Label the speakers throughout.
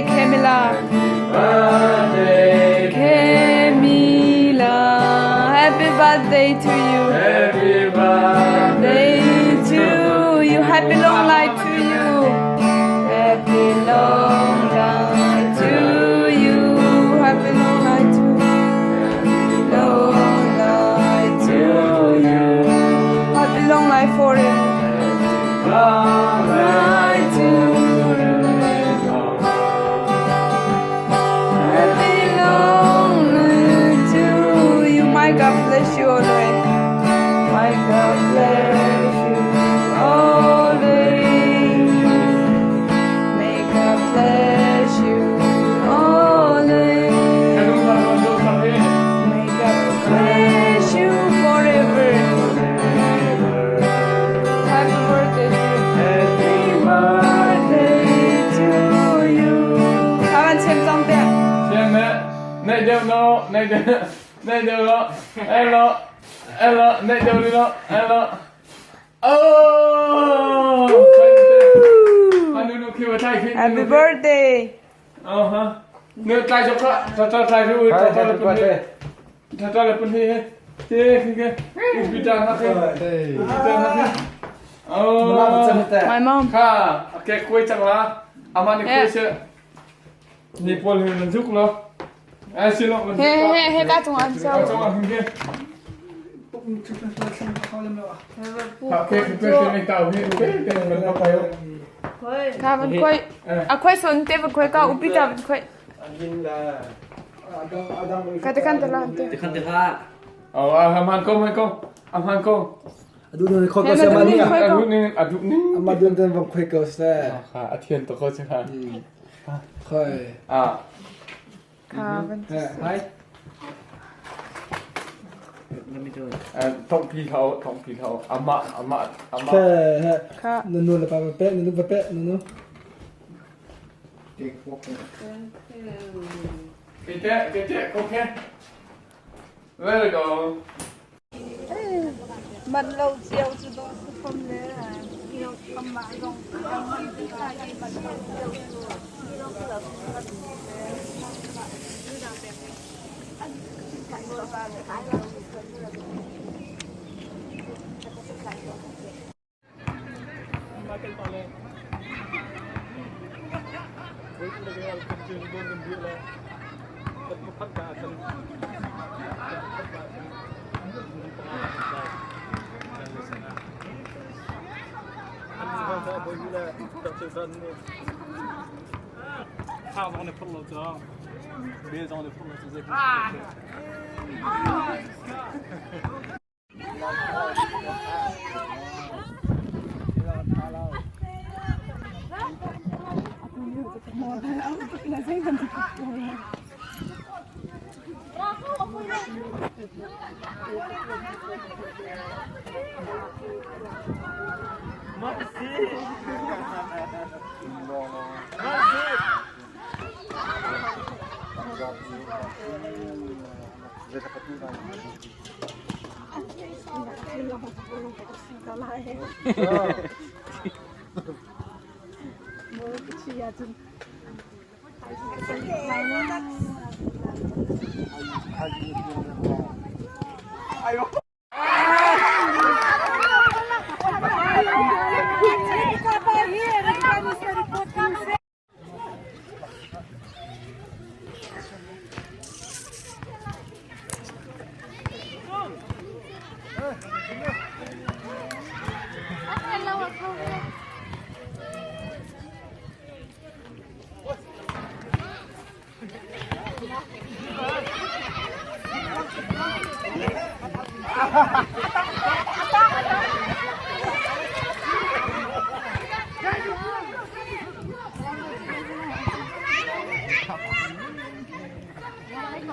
Speaker 1: birthday, Camila.
Speaker 2: Birthday.
Speaker 1: Camila. Happy birthday to you.
Speaker 2: Happy birthday.
Speaker 1: Day to you. Happy long life to you. Happy long life to you. Happy long life to you. Long life to you. Happy long life forever.
Speaker 2: Long
Speaker 1: Life to you. Happy long life to you. My God bless you always. My God bless you always. May God bless you always. May God bless you forever. Happy birthday to you.
Speaker 2: Happy
Speaker 1: Birthday to you. 台湾签张表。
Speaker 2: 现在那就喏，那就那就喏，哎喽，哎喽，那就你喽，哎喽，哦，
Speaker 1: Happy birthday.
Speaker 2: 哦哈，你带着个，他他带着我，他他的不是，他他的不是，这个个，你别讲他个，别讲他个，哦，
Speaker 1: My mom.
Speaker 2: ค่ะแกคุยจังละอามานี่คุยเชื่อนี่ปนมันจุกเนาะไอ้สิลมัน
Speaker 1: Hey hey hey, 大总安
Speaker 2: เอาจังหวะคุณแกโอเคคือคือในเตาพี่โอเคเป็นมันเอาไป
Speaker 1: 他们快，啊快孙对不快搞，我比他们快。Katakan telah nanti.
Speaker 3: Tekan tekan.
Speaker 2: เอาเอาทำมันก้มมันก้มเอามันก้ม
Speaker 4: Adu na khoi ko sa mani.
Speaker 2: อาดุนี่อาดุนี่
Speaker 4: Ama dun tan vang khoi ko sa.
Speaker 2: ค่ะอาเทียนตัวเขาใช่ไหม
Speaker 4: Khoi.
Speaker 2: อ่า
Speaker 1: Kawan.
Speaker 4: Hai.
Speaker 3: Let me do it.
Speaker 2: เอ่อท้องพี่เขาท้องพี่เขาอามาอามาอามา
Speaker 4: Kha.
Speaker 1: Ka.
Speaker 4: Nu nu la pa pa pe nu nu pa pe nu nu.
Speaker 2: เกเจ๊เกเจ๊โอเค There we go.
Speaker 1: มันเราเจียวจะโดนทุกคนเลยอ่ะเราทำมาลงมันที่ใครมันเราเจียว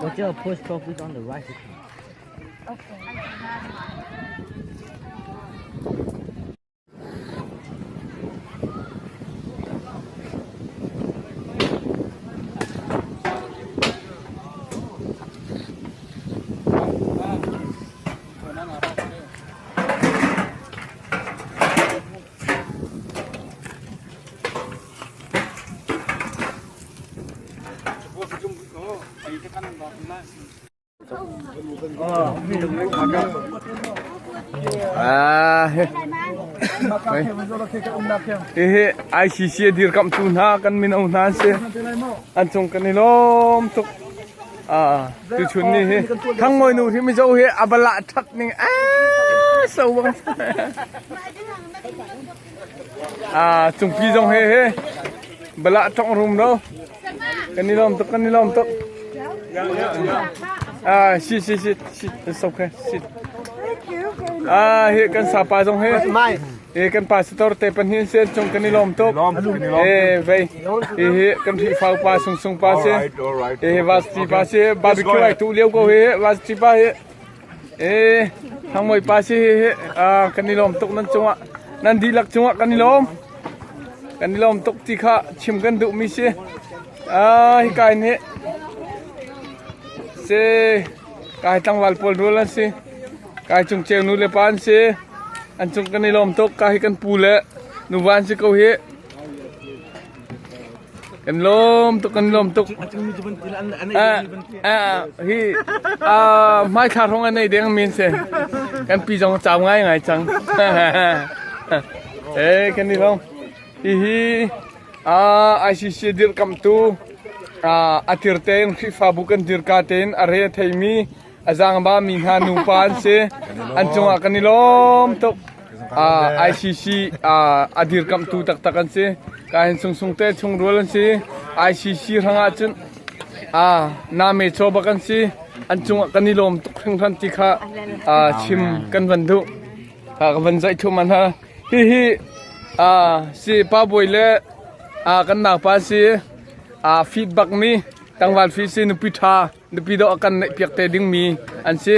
Speaker 3: What's your post office on the right?
Speaker 2: Ah, he. Hihi ICC a dirkamhtu hna kan mino hna an si. An cung kan i lawm tuk. Ah, tuchun ni hi Thangmawi nu hi Mizo hi a bala that ning ah so bang. Ah, cungpi zong he he bala tong rum no. Kan i lawm tuk, kan i lawm tuk. Ah, si si si si it's okay. Si. Ah, hi kan sapa zong he. Hi kan pastor te pahnih se chung kan i lawm tuk. Eh, vei. Hi hi kan Khrihfa pa sung sung pa se. Hi vasti pa se barbecue ai tu liu ko hi vasti pa hi. Eh, thangmoi pa si hi hi ah kan i lawm tuk nan cungah nan dihlak cungah kan i lawm. Kan i lawm tuk ti kha chim kan duhmi si. Ah hika in hi si kai tlangval pawl rual an si. Kai cung ceu nu le pa an si. An cung kan i lawm tuk. Ka hi kan pu le nuva an si ko hi. Kan lawm tuk kan lawm tuk. Hi hmaithla hrawng an ei deng min si. Kan pi zong cau ngai ngai cang. Eh kan i lawm. Hihi ICC dirkamtu a tir tein Khrihfabu kan dirka tein a re theimi a zaangba mi hna nupa an si. An cungah kan i lawm tuk. ICC a dirkamhtu taktak an si. Ka hin sungsung te chungrual an si. ICC hrangah cun name chaw bak an si. An cungah kan i lawm tuk hringhran ti kha chim kan van duh. Ka van zaih thum an ha. Hihi si pa bawi le kan naupa si feedback mi tangval fi si nupi tha nupi dawh a kan neihpiak te dingmi an si.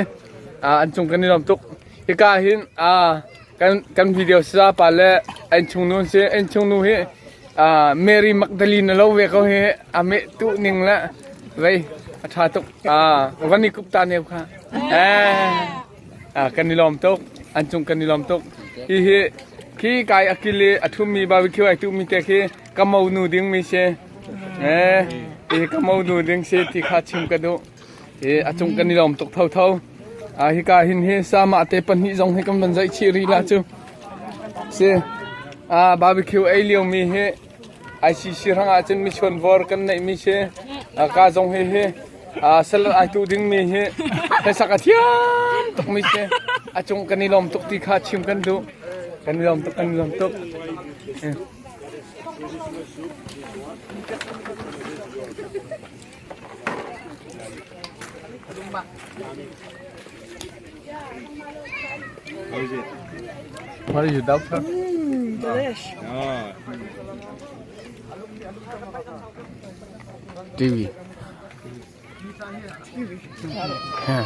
Speaker 2: An cung kan i lawm tuk. Hika hin kan video sa pa le an chungnu an si. An chungnu hi Mary Magdalene lo ve ko hi a meh tu ning le vei a tha tuk. Van i kup ta neu kha. Kan i lawm tuk. An cung kan i lawm tuk. Hihi khi kai akil i a thummi barbecue ai tuhmi te khi ka monu ding mi si. Eh, ka monu ding si ti kha chim ka duh. I a cung kan i lawm tuk thotho. Ah hika hin hi sama te pahnih zong hi kan van zaih chih rih la cu. Si. Ah barbecue ei lio mi hi ICC hrang ah cun mi chuan vor kan neih mi si. Ah ka zong hi hi ah salad ai tu ding mi hi hlasak a thiam tuk mi si. A cung kan i lawm tuk ti kha chim kan duh. Kan i lawm tuk kan i lawm tuk. What is your doctor?
Speaker 1: Delish.
Speaker 2: TV. Yeah.